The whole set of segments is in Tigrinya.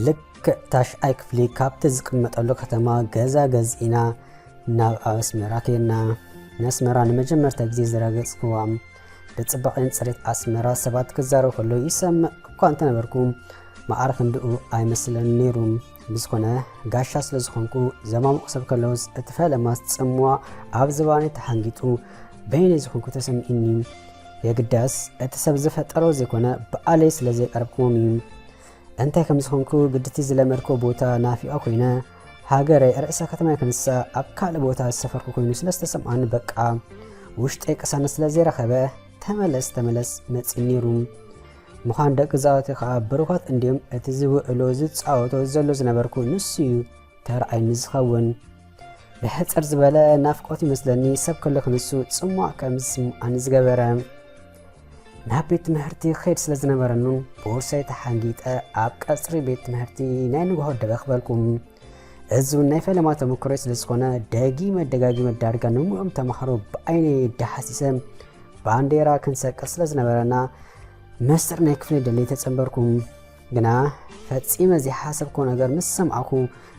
ልክዕ ታሽዓይ ክፍሊ ካብቲ ዝቕመጠሉ ከተማ ገዛ ገዚእና ናብ ኣስመራ ከድና። ንኣስመራ ንመጀመርታ ግዜ ዝረገጽክዋ ብጽባቐን ጽሬት ኣስመራ ሰባት ክዛረቡ ከለዉ ይሰምዕ እኳ እንተነበርኩ፣ ማዕረ ክንድኡ ኣይመስለኒ ነይሩ። ብዝኾነ፣ ጋሻ ስለ ዝኾንኩ፣ ዘማሙቕ ሰብ ከለውስ እቲ ፈለማስ ጽምዋ ኣብ ዝባነይ ተሓንጊጡ በይነይ ዝኾንኩ ተሰሚዑኒ። የግዳስ፣ እቲ ሰብ ዝፈጠሮ ዘይኮነ፣ ባዕለይ ስለ ዘይቀረብክዎም እዩ። እንታይ ከም ዝኾንኩ ግድቲ ዝለመድክዎ ቦታ ናፊቐ ኮይነ፣ ሃገረይ ርእሰ ከተማይ ክንሳ ኣብ ካልእ ቦታ ዝሰፈርኩ ኮይኑ ስለ ዝተሰምዓኒ በቃ ውሽጠይ ቅሳነት ስለ ዘይረኸበ ተመለስ ተመለስ መጺኒ ነይሩ። ምዃን ደቂ ዛወቲ ከኣ ብሩኻት እንድዮም እቲ ዝውዕሎ ዝጻወቶ ዘሎ ዝነበርኩ ንሱ እዩ ተረኣይኒ ዝኸውን። ብሕጽር ዝበለ ናፍቆት ይመስለኒ ሰብ ከሎ ክንሱ ጽሟቕ ከም ዝስምዓኒ ዝገበረ። ናብ ቤት ትምህርቲ ክኸይድ ስለ ዝነበረኑን ቦርሳይ ተሓንጊጠ ኣብ ቀጽሪ ቤት ትምህርቲ ናይ ንግሆ ደበኽ በልኩ። እዚ እውን ናይ ፈለማ ተመክሮይ ስለ ዝኾነ ደጊመ ደጋጊመ ዳርጋ ንሙኦም ተማሃሮ ብዓይነይ ዳሃሲሰ ባንዴራ ክንሰቅል ስለ ዝነበረና መስጥር ናይ ክፍለይ ደልየ ተጸንበርኩ። ግና ፈጺመ ዘይሓሰብክዎ ነገር ምስ ሰማዕኩ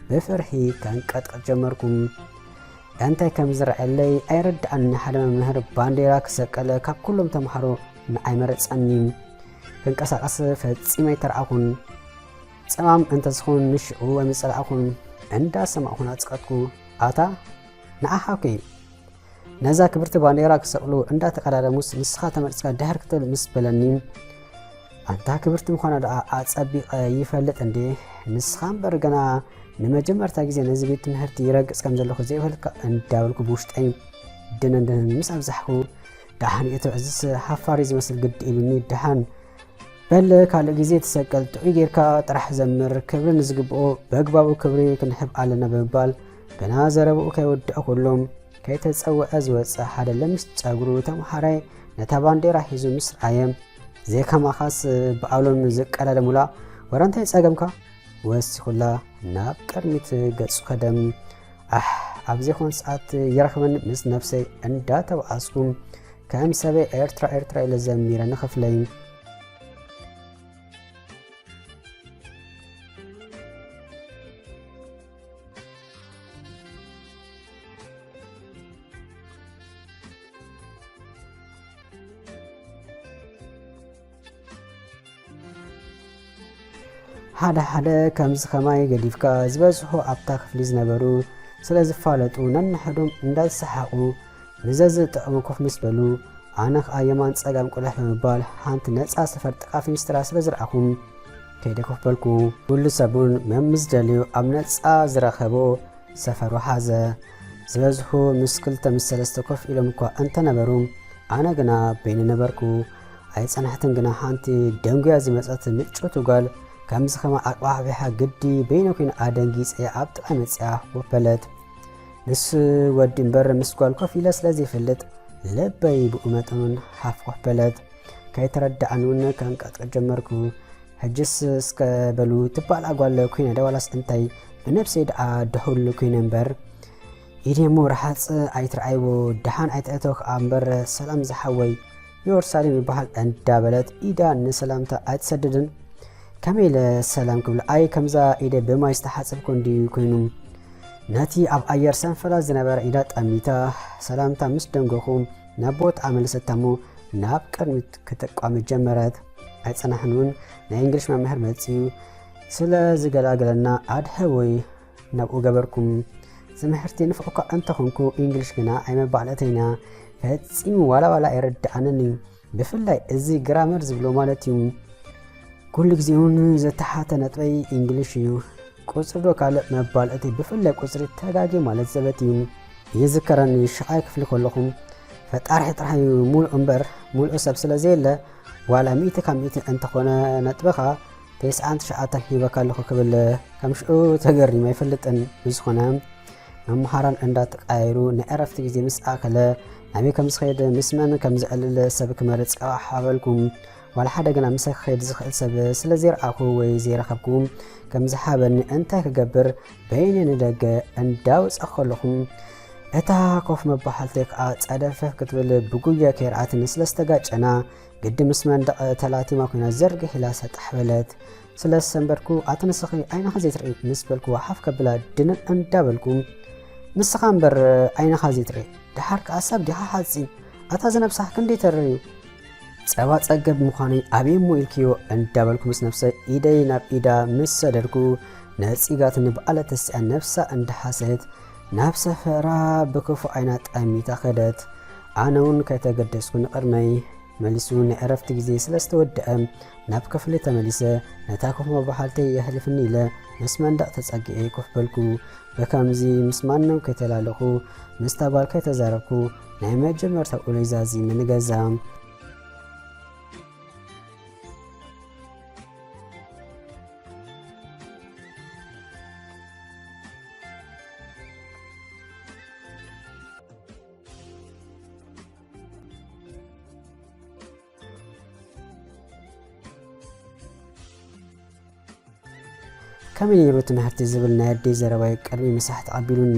ብፍርሒ ከንቀጥቅጥ ጀመርኩ። እንታይ ከም ዝረኣየለይ ኣይርድኣንን። ሓደ መምህር ባንዴራ ክሰቅል ካብ ኩሎም ተምሃሮ ንዓይ መረጸኒ። ክንቀሳቐስ ፈጺመ ኣይተራእኹን። ጸማም እንተዝኹን ንሽዑ ኣይምጸላእኹን። እንዳሰማዕኹ ናጽቀጥኩ። ኣታ ንዓኻ እኮ እዩ። ነዛ ክብርቲ ባንዴራ ክሰቕሉ እንዳተቐዳደሙስ ንስኻ ተመሪጽካ ድሕር ክትብል ምስ በለኒ፣ ኣንታ ክብርቲ ምዃና ደኣ ኣጸቢቐ ይፈልጥ እንዴ? ንስኻ እምበር ገና ንመጀመርታ ግዜ ነዚ ቤት ትምህርቲ ይረግጽ ከም ዘለኹ ዘይፈልጥካ እንዳበልኩ ብውሽጠይ ድንን ድንን ምስ ኣብዛሕኩ፣ ደሓን እቶ እዝስ ሃፋሪ ዝመስል ግዲ ኢሉኒ። ደሓን በል ካልእ ግዜ ትሰቀል ጥዑይ ጌርካ ጥራሕ ዘምር፣ ክብሪ ንዝግብኦ በግባቡ ክብሪ ክንሕብ ኣለና ብምባል ገና ዘረብኡ ከይወድአ ኩሎም ከይተጸውዐ ዝወጸ ሓደ ለሚስ ጸጉሩ ተምሃራይ ነታ ባንዴራ ሒዙ ምስ ረኣየ፣ "ዘይከማኻስ ብኣሎም ዝቀዳደሙላ፣ ወረ እንታይ ጸገምካ?" ወሲኹላ ናብ ቅድሚት ገጹ ከደ። ኣሕ፣ ኣብ ዘይኮን ሰዓት ይረኽበኒ ምስ ነብሰይ እንዳተባኣስኩ፣ ከም ሰበይ ኤርትራ ኤርትራ ኢለ ዘሚረ ንኽፍለይ። ሓደ ሓደ ከምዚ ከማይ ገዲፍካ ዝበዝሑ ኣብታ ክፍሊ ዝነበሩ ስለ ዝፋለጡ ነንሕዶም እንዳተሰሓቑ ንዘዝጥዕሙ ኮፍ ምስ በሉ ኣነ ኸኣ የማን ጸጋም ቁልሕ ብምባል ሓንቲ ነጻ ሰፈር ጥቓ ፊኒስትራ ስለ ዝረኣኹ ከይደ ኮፍ በልኩ። ኩሉ ሰቡን መምዝደልዩ ኣብ ነጻ ዝረኸቦ ሰፈሩ ሓዘ። ዝበዝሑ ምስ ክልተ ምስ ሰለስተ ኮፍ ኢሎም እኳ እንተነበሩ፣ ኣነ ግና በይነ ነበርኩ። ኣይጸናሕትን ግና ሓንቲ ደንጉያ ዝመጸት ምጭውቲ ጓል ከምዚ ከማ ኣቕባሕቢሓ ግዲ በይነ ኮይነ ኣደንጊጸ ኣብ ጥቓ መጺኣ ኮፍ በለት። ንሱ ወዲ እምበር ምስ ጓል ኮፍ ኢለ ስለ ዘይፈልጥ ልበይ ብኡ መጠኑን ሓፍ ኮፍ በለት። ከይተረድኣኒ እውን ከንቀጥቅጥ ጀመርኩ። ሕጅስ እስከ በሉ ትባል ኣጓለ ኮይነ ደ ዋላስ እንታይ ብነብሰይ ደኣ ደሁሉ ኮይነ እምበር ኢደሞ ረሓጽ ኣይትረኣይዎ ደሓን ኣይትእተው ከኣ እምበር ሰላም ዝሓወይ ዮርሳሌም ይበሃል እንዳበለት ኢዳ ንሰላምታ ኣይትሰድድን። ከመይ ኢለ ሰላም ክብል ኣይ ከምዛ ኢደ ብማይ ዝተሓጸብኩ እንድዩ ኮይኑ። ነቲ ኣብ ኣየር ሰንፈላ ዝነበረ ኢዳ ጠሚታ ሰላምታ ምስ ደንገኹ ናብ ቦትኣ መለሰታ እሞ ናብ ቅድሚት ክትቋመት ጀመረት። ኣይጸናሕን እውን ናይ እንግሊሽ መምህር መጺኡ ስለ ዝገላገለና ኣድሀቦይ ናብኡ ገበርኩም። ትምህርቲ ንፉዕ እኳ እንተኾንኩ እንግሊሽ ግና ኣይመባእለተይና ፈጺሙ ዋላ ዋላ ኣይርድኣንን እዩ። ብፍላይ እዚ ግራመር ዝብሎ ማለት እዩ። ኩሉ ግዜ እውን ዘተሓተ ነጥበይ እንግሊሽ እዩ። ቁጽሪ ዶ ካልእ መባልእቲ ብፍላይ ቁጽሪ ተጋጌ ማለት ዘበት እዩ። ይዝከረኒ ሽዓይ ክፍሊ ከለኹም ፈጣሪ ጥራሕ እዩ ሙሉእ እምበር ሙሉእ ሰብ ስለ ዘየለ ዋላ ሚእቲ ካብ ሚእቲ እንተኾነ ነጥብኻ ተስዓን ትሽዓተን ሂበካ ኣለኹ ክብል ከም ሽዑ ተገሪመ ኣይፈልጥን። ብዝኾነ መምሃራን እንዳተቃየሩ ናይ ዕረፍቲ ግዜ ምስ ኣኸለ ናበይ ከም ዝኸይድ ምስ መን ከም ዝዕልል ሰብ ክመርጽ ቀባሕ ኣበልኩ። ዋላ ሓደ ግና ምሳይ ክኸይድ ዝኽእል ሰብ ስለ ዘይረኣኹ ወይ ዘይረኸብኩ ከም ዝሓበኒ እንታይ ክገብር በይነ ንደገ እንዳወጻኹ ከለኹ እታ ኮፍ መባሓልተይ ከኣ ጸደፈፍ ክትብል ብጉያ ከይርኣትኒ ስለ ዝተጋጨና፣ ግዲ ምስ መንደቕ ተላቲማ ኮይና ዘርግሕ ኢላ ሰጣሕ በለት። ስለ ዝሰንበድኩ፣ "ኣቲ ንስኺ ዓይንኻ ዘይትርኢ?" ምስ በልኩዋ ሓፍ ከብላ ድንን እንዳበልኩ፣ "ንስኻ እምበር ዓይንኻ ዘይትርኢ፣ ደሓር ከኣ ሰብ ዲኻ ሓጺን? ኣታ ዝነብሳሕ ክንደይ ተርር እዩ?" ጸባ ጸገብ ምዃነይ ኣበይ እሞ ኢልክዮ እንዳበልኩ ምስ ነብሰ ኢደይ ናብ ኢዳ ምስ ሰደድኩ፣ ነጺጋትኒ ብኣለት ተሲኣ ነብሳ እንዳሓሰየት ናብ ሰፈራ ብክፉ ዓይና ጠሚታ ከደት። ኣነ እውን ከይተገደስኩ ንቕድመይ መሊሱ ናይ ዕረፍቲ ግዜ ስለ ዝተወደአ ናብ ክፍሊ ተመሊሰ፣ ነታ ኮፍ መባሓልተይ የሕልፍኒ ኢለ ምስ መንደቕ ተጸጊዐ ኮፍ በልኩ። ብከምዚ ምስ ማንም ከይተላለኹ ምስታ ጓል ከይተዛረብኩ ናይ መጀመርታ ውሎይ ዛዚመ ንገዛ። ከመይ ነይሩ ትምህርቲ ዝብል ናይ ኣደይ ዘረባይ ቅድሚ ምሳሕ ተቐቢሉኒ።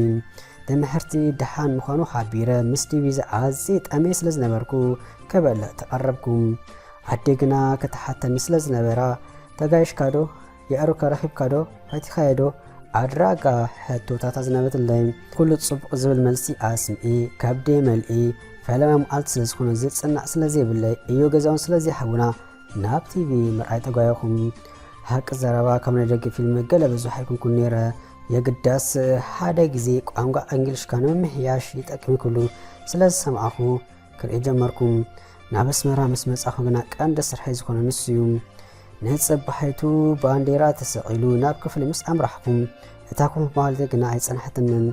ትምህርቲ ደሓን ምዃኑ ሓቢረ ምስ ዲቪዛ ኣዝየ ጠምየ ስለ ዝነበርኩ ክበልዕ ተቐረብኩ። ኣደይ ግና ክትሓተኒ ስለ ዝነበራ፣ "ተጋይሽካ ዶ? የዕሩካ ረኺብካ ዶ? ፈቲኻዮ ዶ?" ኣድራጋ ሕቶታት ኣዝነበትለይ። ኩሉ ጽቡቕ ዝብል መልሲ ኣስምዒ፣ ከብደይ መልኢ፣ ፈለማ መዓልቲ ስለ ዝኾነ ዝጽናዕ ስለ ዘይብለይ፣ እዮ ገዛውን ስለ ዘይሓውና፣ ናብ ቲቪ ምርኣይ ተጓየኹ። ሓቂ ዘረባ፣ ካብ ናይ ደገ ፊልም ገለ ብዙሕ ኣይኮንኩን ነይረ። የግዳስ ሓደ ግዜ ቋንቋ እንግሊሽካ ንምምሕያሽ ይጠቅም ክብሉ ስለ ዝሰማዕኹ ክርኢ ጀመርኩ። ናብ ኣስመራ ምስ መጻኹ ግና ቀንዲ ስርሐይ ዝኾነ ንሱ እዩ። ንጽባሒቱ ባንዴራ ተሰቒሉ ናብ ክፍሊ ምስ ኣምራሕኩ፣ እታ ኮፍ መባልቲ ግና ኣይጸንሐትንን።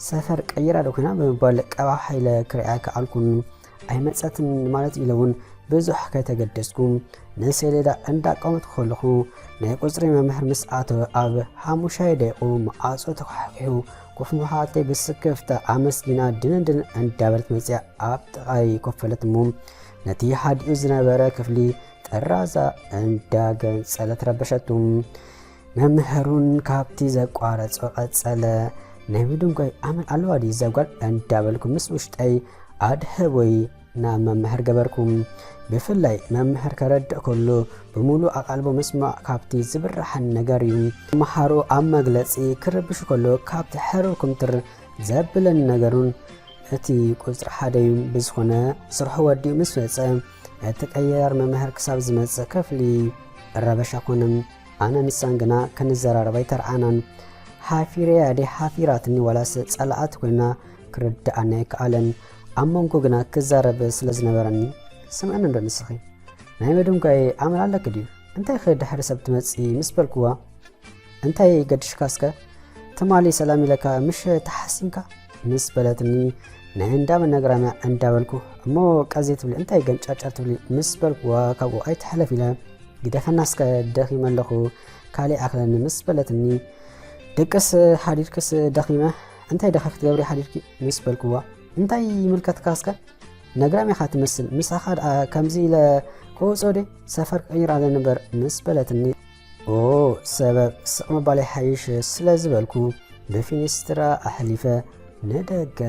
ሰፈር ቀይራ ዶ ኮይና ብምባል ቀባሕ ኢለ ክርእያ ከኣልኩን። ኣይመጸትን ማለት ኢለ እውን ብዙሕ ከይተገደስኩ ንሰሌዳ እንዳቋመትኩ ከለኹ ናይ ቁጽሪ መምህር ምስ ኣተወ ኣብ ሓሙሻይ ደቂቑ መዓጾ ተኳሕኲሑ ኮፍ መባልተይ ብስክፍታ ኣመስጊና ድንን ድንን እንዳበለት መጺኣ ኣብ ጥቓይ ኮፍ በለት እሞ ነቲ ሃዲኡ ዝነበረ ክፍሊ ጥራዛ እንዳገንጸለት ረበሸቱ። መምህር እውን ካብቲ ዘቋረጾ ቀጸለ። "ናይ ምድንጓይ ኣመል ኣለዋ ድዩ እዛ ጓል?" እንዳበልኩ ምስ ውሽጠይ ኣድህቦይ ናብ መምህር ገበርኩ። ብፍላይ መምህር ከረድእ ከሎ ብምሉእ ኣቓልቦ ምስማዕ ካብቲ ዝብርሃኒ ነገር እዩ። መምሃሩ ኣብ መግለጺ ክርብሽ ከሎ ካብቲ ሕርር ኩምትር ዘብለኒ ነገር እውን እቲ ቁጽሪ ሓደ እዩ። ብዝኾነ ስርሑ ወዲኡ ምስ መጸ፣ እቲ ቀያር መምህር ክሳብ ዝመጽእ ክፍሊ ረበሻ ኮነ። ኣነ ንሳን ግና ክንዘራረብ ኣይተርኣናን። ሓፊረያ ድያ ሓፊራትኒ ዋላስ ጸላኣት ኮይና ክርድኣኒ ኣይከኣለን። ኣብ መንጎ ግና ክዛረብ ስለ ዝነበረኒ፣ "ስምዕኒ እንዶ ንስኺ፣ ናይ ምድንጓይ ኣመል ኣለኪ ድዩ? እንታይኸ ድሕሪ ሰብ ትመጺ?" ምስ በልክዋ፣ "እንታይ ገድሽካ እስከ? ትማሊ ሰላም ኢለካ ምሽ ተሓሲምካ?" ምስ በለትኒ፣ ናይ እንዳ መነግራምያ እንዳበልኩ፣ "እሞ ቀዚ ትብሊ እንታይ ገንጨርጨር ትብሊ?" ምስ በልክዋ፣ ካብኡ ኣይትሕለፍ ኢለ፣ "ግደፈና እስከ፣ ደኺመ ኣለኹ፣ ካልእ ኣኽለኒ" ምስ በለትኒ፣ "ደቅስ ሓዲርክስ ደኺመ፣ እንታይ ደኸ ክትገብሪ ሓዲርኪ?" ምስ በልክዋ፣ "እንታይ ይምልከትካ እስከ? ነግራም ኢኻ ትመስል፣ ምሳኻ ደኣ ከምዚ ኢለ ክወጾ ድየ? ሰፈር ክቕይር ኣለኒ እምበር" ምስ በለትኒ፣ ኦ፣ ሰበብ ስቕ ምባል ይሓይሽ ስለ ዝበልኩ፣ ብፊኒስትራ ኣሕሊፈ ንደገ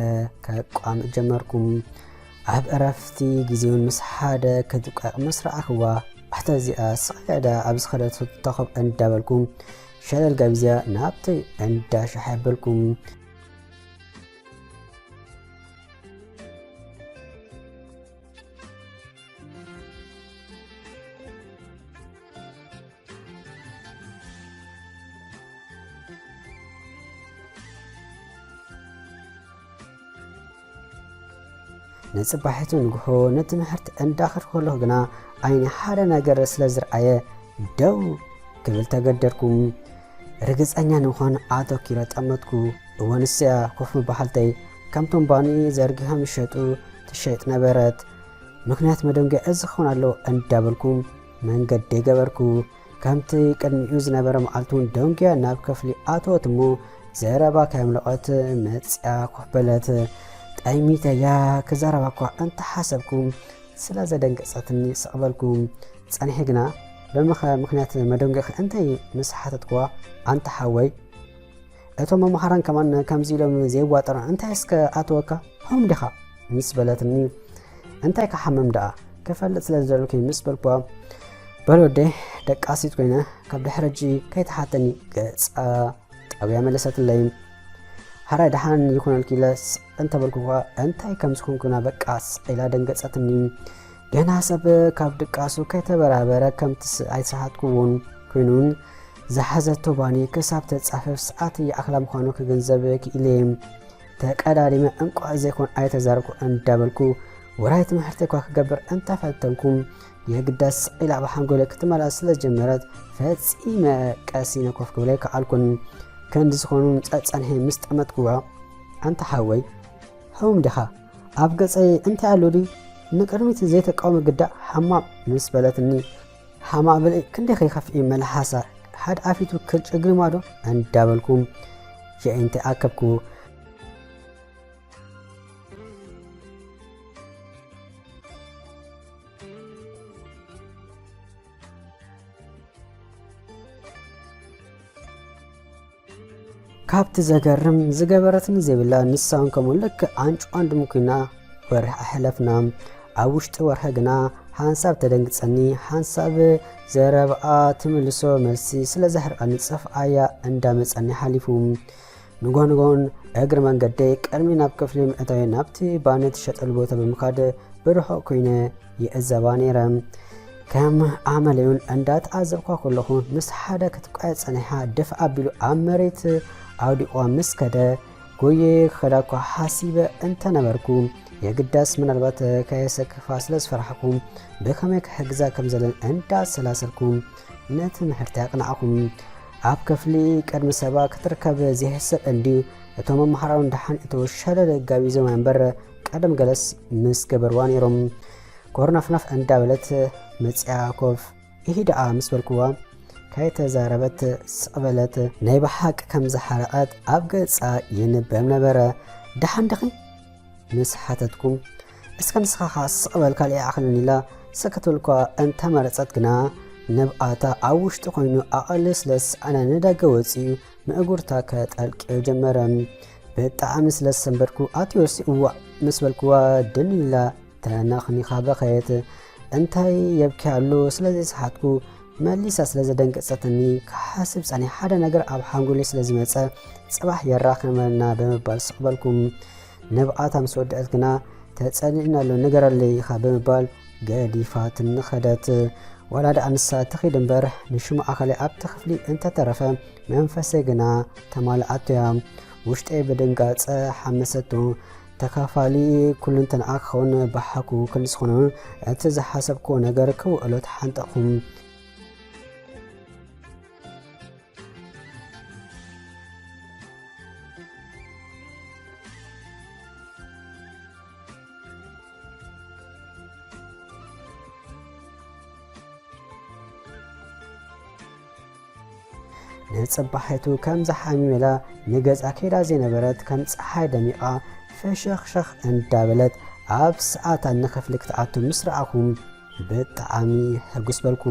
ከቋምእ ጀመርኩ። ኣብ ዕረፍቲ ግዜውን ምስ ሓደ ክድቀቕ ምስ ረኣኽዋ፣ "ኣታ እዚኣ ስቕ ኢላ ድያ ኣብ ዝኸደት ትተኸብ?" እንዳበልኩ፣ ሸለል ጋቢዝያ ናብቲ እንዳ ሻሂ ኣበልኩ። ንጽባሒቱ ንግሆ ንትምህርቲ እንዳኸድኩ ከለኹ ግና፣ ዓይኒ ሓደ ነገር ስለ ዝረኣየ፣ ደው ክብል ተገደድኩ። ርግጸኛ ንምዃን ኣተኪረ ጠመትኩ። እወ፣ ንስያ ኮፍ ምባሓልተይ ከምቶም ባኒ ዘርጊሖም ይሸጡ ትሸይጥ ነበረት። ምኽንያት መደንገ እዚ ክኸውን ኣለዎ እንዳበልኩ መንገደይ ገበርኩ። ከምቲ ቅድሚኡ ዝነበረ መዓልቲ እውን ደንጉያ ናብ ክፍሊ ኣተወት እሞ፣ ዘረባ ከየምለቐት መጽያ ኮፍ በለት። ጠሚተያ ክዛረባ እኳ እንተሓሰብኩ፣ ስለ ዘደንገጸትኒ ስቕ በልኩ። ጸኒሐ ግና፣ "ሎሚኸ ምኽንያት መደንጎኺ እንታይ?" ምስ ሓተትኩዋ፣ "ኣንታ ሓወይ፣ እቶም መምሃራን ከማን ከምዚ ኢሎም ዘይዋጠሩ እንታይ እስከ ኣተወካ? ሆም ዲኻ? ምስ በለትኒ፣ እንታይ ክሓምም ደኣ ክፈልጥ ስለ ዝደለኩ ምስ በልኩዋ፣ በል ወደይ ደቃሲት ኮይነ ካብ ድሕሪ ሕጂ ከይትሓተኒ ገጻ ጣብያ መለሰትለይ። ሓራይ ደሓን ይኹነልኪ ኢለ ስቕ እንተበልኩዋ እንታይ ከም ዝኾንኩና በቃ ስቕ ኢላ ደንገጸትኒ። ገና ሰብ ካብ ድቃሱ ከይተበራበረ ከምቲ ስ-፣ ኣይሰሓትኩዎን ኮይኑን ዝሓዘቶ ባኒ ክሳብ ተጻፈፍ ሰዓት ይኣኽላ ምዃኑ ክግንዘብ ክኢለ። ተቀዳዲመ እንቋዕ ዘይኮን ኣይተዛረብኩ እንዳበልኩ ወራይ ትምህርቲ እኳ ክገብር እንተፈተንኩ የግዳስ ስቕ ኢላ ኣብ ሓንጎለ ክትመላለስ ስለ ዝጀመረት ፈጺመ ቀሲነ ኮፍ ክብለ ኣይከኣልኩን። ክንዲ ዝኾኑ ጸጸንሐ ምስ ጠመትኩዋ ኣንታ ሓወይ ሕሙም ዲኻ? ኣብ ገጸይ እንታይ ኣሎ ድዩ? ንቅድሚት ዘይተቃውሞ ግዳ ሓማቕ ምስ በለትኒ፣ ሓማቕ ብልዒ ክንደይ ከይኸፍእ እዩ መልሓሳ፣ ሓደ ኣፊቱ ክጭግርማ ዶ እንዳበልኩ የዒንተይ ኣከብኩ። ካብቲ ዘገርም ዝገበረትኒ ዘይብላ ንሳ እውን ከምኡ ልክዕ ኣንጭዋን ድሙን ኮይና ወርሒ ኣሕለፍና። ኣብ ውሽጢ ወርሒ ግና ሓንሳብ ተደንግጸኒ፣ ሓንሳብ ዘረባኣ ትምልሶ መልሲ ስለ ዘሕርቐኒ ጽፍኣያ እንዳመጸኒ ሓሊፉ። ንጎ ንጎን እግሪ መንገደይ ቅድሚ ናብ ክፍሊ ምእታዊ ናብቲ ባኒ ትሸጠሉ ቦታ ብምኻድ ብርሑቕ ኮይነ ይዕዘባ ነይረ። ከም ኣመለዩን እንዳተዓዘብኳ ከለኹ ምስ ሓደ ክትቋየ ጸኒሓ ድፍ ኣቢሉ ኣብ መሬት ኣውዲቑዋ ምስ ከደ ጎየ ክኸዳ እኳ ሓሲበ እንተነበርኩ የግዳስ ምናልባት ከየሰክፋ ስለ ዝፈራሕኩ ብኸመይ ክሕግዛ ከም ዘለን እንዳሰላሰልኩ ነቲ ምሕርቲ ኣቕናዕኹም። ኣብ ክፍሊ ቅድሚ ሰባ ክትርከብ ዘይሕሰብ እንድዩ። እቶም መምሃራውን ደሓን እተወ ሸለለ ጋቢዞም እምበር ቀደም ገለስ ምስ ገበርዋ ነይሮም። ኮርነፍነፍ እንዳበለት መጽያ ኮፍ ኢሂ ደኣ ምስ በልክዋ ከይተዛረበት ስቕ በለት። ናይ ብሓቂ ከም ዝሓረቐት ኣብ ገጻ ይንበብ ነበረ። ደሓን ድኺ? ምስ ሓተትኩም፣ እስከ ንስኻ ኸኣ ስቕ በል ካልእ ይኣኽለኒ ኢላ ስክት ትብል እኳ እንተመረጸት ግና፣ ንብኣታ ኣብ ውሽጢ ኮይኑ ኣቐሊ ስለ ዝሰኣነ ንደገ ወጺኡ ምእጉርታ ከጠልቅዮ ጀመረ። ብጣዕሚ ስለ ዝሰንበድኩ፣ ኣቲ ዮሲ እዋእ ምስ በልክዋ ድን ኢላ ተነኽኒኻ በኸየት። እንታይ የብኪ ኣሎ ስለ ዘይሰሓትኩ መሊሳ ስለ ዘደንገጸትኒ ክሓስብ ጸኒሐ። ሓደ ነገር ኣብ ሓንጎለይ ስለ ዝመጸ ጽባሕ የራኽበና ብምባል ስቕ በልኩ። ንብኣታ ምስ ወደአት ግና ተጸሊእና ኣሎ ንገረለይ ኢኻ ብምባል ገዲፋትኒ ኸደት። ዋላ ደኣ ንሳ ትኺድ እምበር ንሽሙ ኣካለይ ኣብቲ ክፍሊ እንተተረፈ መንፈሰይ ግና ተማልኣቶ እያ። ውሽጠይ ብድንጋጸ ሓመሰቶ። ተኻፋሊ ኩልንተንኣ ክኸውን በሓኩ። ክንዲ ዝኾነ እቲ ዝሓሰብክዎ ነገር ክውዕሎ ተሓንጠቕኹ። ንጽባሒቱ ከም ዝሓሚመላ ንገዛ ከይዳ ዘይነበረት ከም ጸሓይ ደሚቓ ፈሸኽሸኽ እንዳበለት ኣብ ሰዓታ ንኽፍሊ ክትኣቱ ምስ ረኣኹ ብጣዕሚ ሕጉስ በልኩ።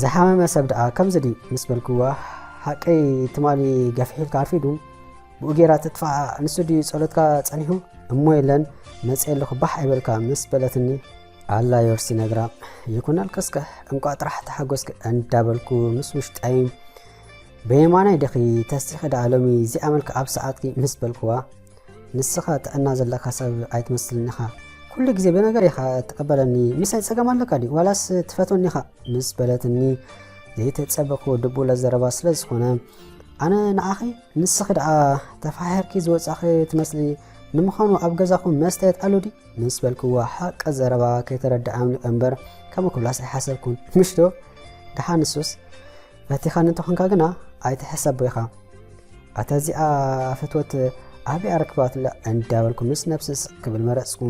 ዝሓመመ ሰብ ደኣ ከምዚ ድዩ ምስ በልክዋ፣ ሓቀይ ትማሊ ገፊሕ ኢልካ ኣርፊዱ፣ ብኡ ጌራ ትጥፋእ ንሱ ድዩ ጸሎትካ ጸኒሑ? እሞ የለን መጽየ ኣለኹ ባሕ ኣይበልካ ምስ በለትኒ፣ ኣላ ዮርሲ ነግራ። ይኩነልኪ እስከ እንቋዕ ጥራሕ ተሓጎስኪ እንዳበልኩ ምስ ውሽጠይ፣ በየማናይ ዲኺ ተሲኺ ደኣ ሎሚ እዚኣ መልክዕ ኣብ ሰዓትኪ ምስ በልክዋ፣ ንስኻ ጥዕና ዘለካ ሰብ ኣይትመስልን ኢኻ። ኩሉ ግዜ ብነገር ኢኻ ትቕበለኒ። ምሳይ ጸገም ኣለካ ድዩ? ዋላስ ትፈትወኒ ኢኻ? ምስ በለትኒ፣ ዘይተጸበኽዎ ድቡለ ዘረባ ስለ ዝኾነ፣ ኣነ ንዓኺ፣ ንስኺ ደኣ ተፋሒርኪ ዝወጻኺ ትመስሊ። ንምዃኑ ኣብ ገዛኹም መስተየት ኣሎ ድዩ? ምስ በልክዋ፣ ሓቂ ዘረባ ከይተረድኣ ኣምሊቑ እምበር፣ ከምኡ ክብላስ ኣይሓሰብኩን። ምሽ ዶ? ደሓን ንሱስ፣ ፈቲኻኒ እንተኾንካ ግና ኣይትሕሰቦ ኢኻ። ኣታ እዚኣ ፍትወት ኣበይ ኣረክባትላ እንዳበልኩ ምስ ነብሲ ስቕ ክብል መረጽኩ።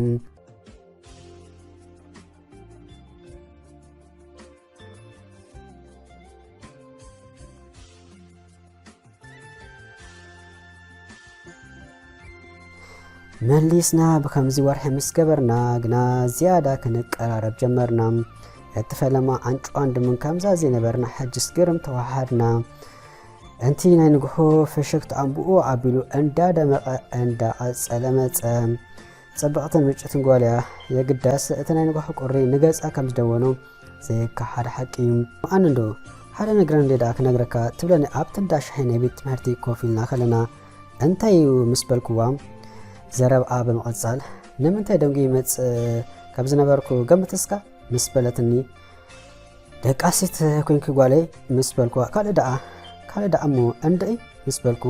መሊስና ብኸምዚ ወርሒ ምስ ገበርና ግና ዝያዳ ክንቀራረብ ጀመርና። እቲ ፈለማ ኣንጭዋን ድሙን ከምዛ ዘይነበርና ሕጅስ ግርም ተዋሃድና። እንቲ ናይ ንግሆ ፈሸክትኣን ብኡ ኣቢሉ እንዳደመቐ እንዳቐጸለ መጸ። ጽብቕትን ምጭትን ጓል እያ። የግዳስ እቲ ናይ ንግሆ ቁሪ ንገጻ ከም ዝደወኖ ዘየከሓድ ሓቂ እዩ። ኣነ እንዶ ሓደ ነገር እንደ ደኣ ክነግረካ ትብለኒ ኣብቲ እንዳ ሻሂ ናይ ቤት ትምህርቲ ኮፍ ኢልና ከለና እንታይ እዩ ምስ በልክዋ ዘረብኣ ብምቕጻል ንምንታይ ደንጉ ይመጽእ ካብ ዝነበርኩ ገምትስካ ምስ በለትኒ ደቃሲት ኮንኪ ጓለይ ምስ በልክዋ ካልእ ደኣ ካልእ ደኣ እሞ እንድዒ ምስ በልኩ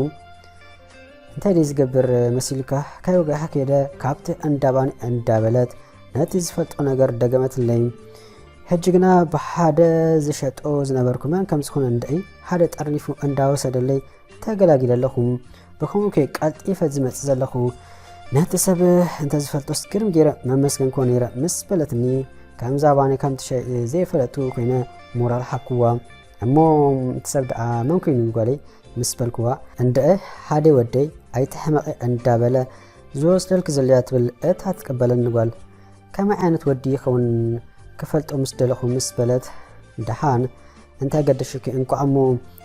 እንታይ ደይ ዝገብር መሲልካ ካይ ወጋኢኻ ከይደ ካብቲ እንዳባኒ እንዳበለት ነቲ ዝፈልጦ ነገር ደገመትለይ። ሕጂ ግና ብሓደ ዝሸጦ ዝነበርኩ መን ከም ዝኾነ እንድዒ ሓደ ጠርኒፉ እንዳወሰደለይ ተገላጊለ ኣለኹ። ብኸምኡ ከይ ቀልጢፈ ዝመጽእ ዘለኹ ነቲ ሰብ እንተ ዝፈልጦስ ግርም ገይረ መመስገንኮ ነይረ ምስ በለትኒ ከምዛ ባኒ ከም ትሸ ዘይፈለጡ ኮይነ ሞራል ሓኩዋ። እሞ እቲ ሰብ ደኣ መን ኮይኑ ጓለይ ምስ በልክዋ እንድዒ ሓደ ወደይ ኣይትሕመቒ እንዳበለ ዝወስደልኪ ዘሎ እያ ትብል እታ ትቅበለኒ ጓል ከመይ ዓይነት ወዲ ይኸውን ክፈልጦ ምስ ደለኹ ምስ በለት ደሓን እንታይ ገደሽኪ እንቋዕ እሞ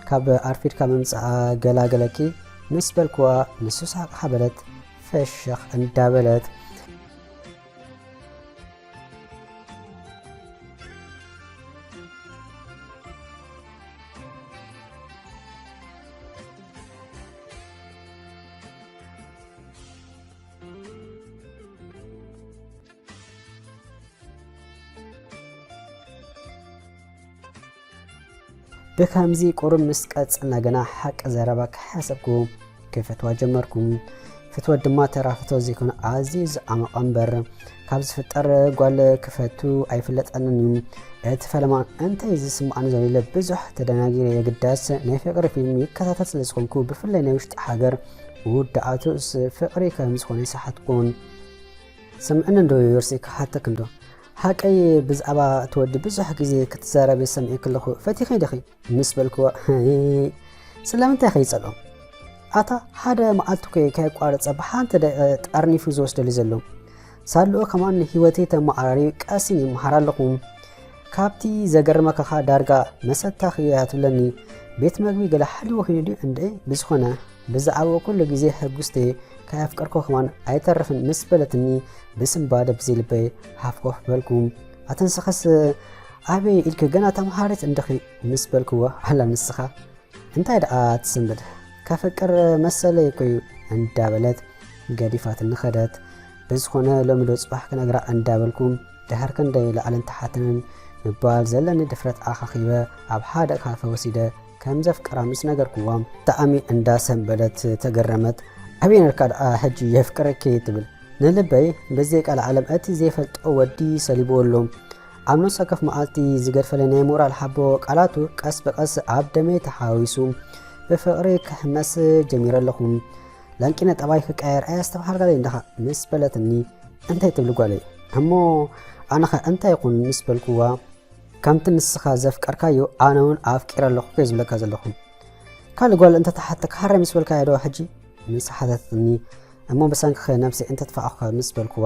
ካብ ኣርፊድካ ምምጻኣ ገላገለኪ ምስ በልክዋ ንሱ ሳቕ ሓበለት ፈሸኽ እንዳበለት ብከምዚ ቁሩብ ምስ ቀጸልና ግና ሓቂ ዘረባ ክሓሰብኩ ክፈትዋ ጀመርኩ። ፍትወት ድማ ተራ ፍትወት ዘይኮነ ኣዝዩ ዝዓመቐ እምበር ካብ ዝፍጠር ጓል ክፈቱ ኣይፍለጠንን እዩ። እቲ ፈለማ እንታይ ዝስምዓኒ ዘሎ ኢለ ብዙሕ ተደናጊረ የግዳስ ናይ ፍቅሪ ፊልም ይከታተል ስለ ዝኾንኩ ብፍላይ ናይ ውሽጢ ሃገር ውዳኣቱስ ፍቅሪ ከም ዝኾነ ይሰሓትኩን። ስምዕኒ እንዶ ዮርሲ ክሓተክ እንዶ ሓቀይ ብዛዕባ እቲ ወዲ ብዙሕ ግዜ ክትዛረቢ ሰሚዐ ከለኹ ፈቲኺ ዲኺ ምስ በልክዎ ስለምንታይ ከይጸልኦ ኣታ ሓደ መዓልቲ ኮ ከየቋረጸ ብሓንቲ ደቂቐ ጠርኒፉ ዝወስደሉ ዘሎ ሳልኡ ከማን ንህይወተይ ተመዓራርዩ ቀሲን ይመሃር ኣለኹ ካብቲ ዘገርመካ ከኣ ዳርጋ መሰታኺ እያ ትብለኒ ቤት መግቢ ገለ ሓሊዎ ኮይኑ ድዩ እንድዒ ብዝኾነ ብዛዕባኡ ኩሉ ግዜ ሕጉስቲ ከየፍቀርኩ ከማን ኣይተርፍን ምስ በለትኒ ብስንባደ ብዘይልበይ ሃፍኮፍ በልኩ ኣተንስኸስ ኣበይ ኢልኪ ገና ተምሃሪት እንድኺ ምስ በልክዎ ኣላ ንስኻ እንታይ ደኣ ትስንብድ ከፍቅር መሰለይ እኮ እዩ እንዳበለት ገዲፋትኒ ኸደት ብዝኾነ ሎሚ ዶ ጽባሕ ክነግራ እንዳበልኩ ድሕር ክንደይ ላዕልን ታሕትን ምባል ዘለኒ ድፍረት ኣኻኺበ ኣብ ሓደ ካፈ ወሲደ ከም ዘፍቅራ ምስ ነገርክዋ ብጣዕሚ እንዳሰንበደት ተገረመት። ኣበይ ነርካ ደኣ ሕጂ የፍቅረኪ ትብል ንልበይ በዘይ ቀልዓለም እቲ ዘይፈልጦ ወዲ ሰሊብዎ ኣሎ። ኣብ ነፍሲ ወከፍ መዓልቲ ዝገድፈለይ ናይ ሞራል ሓቦ ቃላቱ ቀስ ብቐስ ኣብ ደመይ ተሓዋዊሱ ብፍቕሪ ክሕመስ ጀሚረ ኣለኹ። ላንቂነ ጠባይ ክቀየር ኣየስተብሃልካለይ እንድኻ ምስ በለትኒ እንታይ ትብሊ ጓለይ እሞ ኣነኸ እንታይ ይኹን ምስ በልክዋ ከምቲ ንስኻ ዘፍቀርካዮ ኣነ እውን ኣፍቂረ ኣለኹ እየ ዝብለካ ዘለኹ። ካልእ ጓል እንተተሓተካ ሃራይ ምስ በልካያ ዶ ሕጂ? ምስ ሓተተትኒ እሞ ብሰንክኸ ነብሰይ እንተጥፋእኹኸ ምስ በልክዋ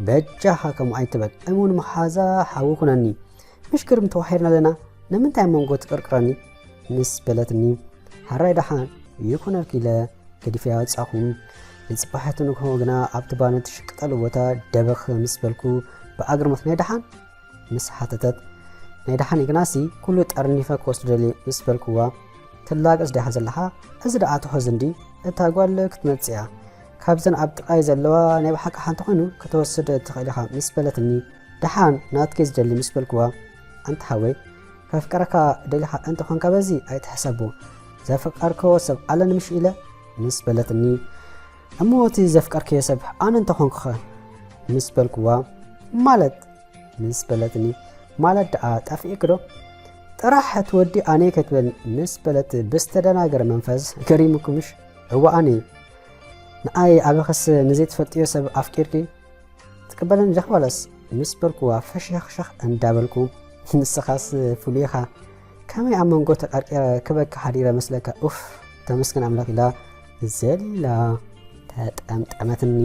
በጃኻ ከምኡ ኣይትበል እሙን መሓዛ ሓዊ ኩነኒ ምሽ ግርም ተዋሂርና ኣለና ንምንታይ ኣብ መንጎ ትቅርቅረኒ? ምስ በለትኒ ሃራይ ደሓን ይኹነልኪ ኢለ ገዲፈያ ወጻኹ። ንጽባሒቱ ንግሆ ግና ኣብቲ ባኒ ትሽቅጠሉ ቦታ ደበኽ ምስ በልኩ ብኣግርሞት ናይ ደሓን? ምስ ሓተተት ናይ ደሓን ኢግናሲ ኩሉ ጠርኒፈ ክወስዶ ደልየ ምስ በልክዋ ትላገጽ ዲኻ ዘለኻ እዚ ደኣ ትሑዝ እንዲ እታ ጓል ክትመጽእ እያ ካብዘን ኣብ ጥቓይ ዘለዋ ናይ ብሓቂ ሓንቲ ኮይኑ ክትወስድ ትኽእል ኢኻ ምስ በለትኒ ደሓን ናትኪ ዝደሊ ምስ በልክዋ ኣንታ ሓወይ ከፍቅረካ ደሊኻ እንተኾንካ በዚ ኣይትሕሰቦ ዘፍቀርክዎ ሰብ ኣለኒ ምሽ ኢለ ምስ በለትኒ እሞ እቲ ዘፍቀርክዮ ሰብ ኣነ እንተኾንኩኸ ምስ በልክዋ ማለት ምስ በለትኒ ማለት ደኣ ጠፊእክ ዶ ጥራሕ እቲ ወዲ ኣነይ ከይትበልኒ ምስ በለት ብዝተደናገረ መንፈስ ገሪሙኪ ምሽ እወ ኣነይ ንኣይ ኣበኽስ ንዘይትፈልጥዮ ሰብ ኣፍቂርኪ ትቅበለኒ ዲኺ ዋላስ ምስ በልክዋ ፈሸኽሸኽ እንዳበልኩ ንስኻስ ፍሉይ ኢኻ ከመይ ኣብ መንጎ ተቀርቂረ ክበኪ ሓዲረ መስለካ ኡፍ ተመስገን ኣምላኽ ኢላ ዘሊላ ተጠምጠመትኒ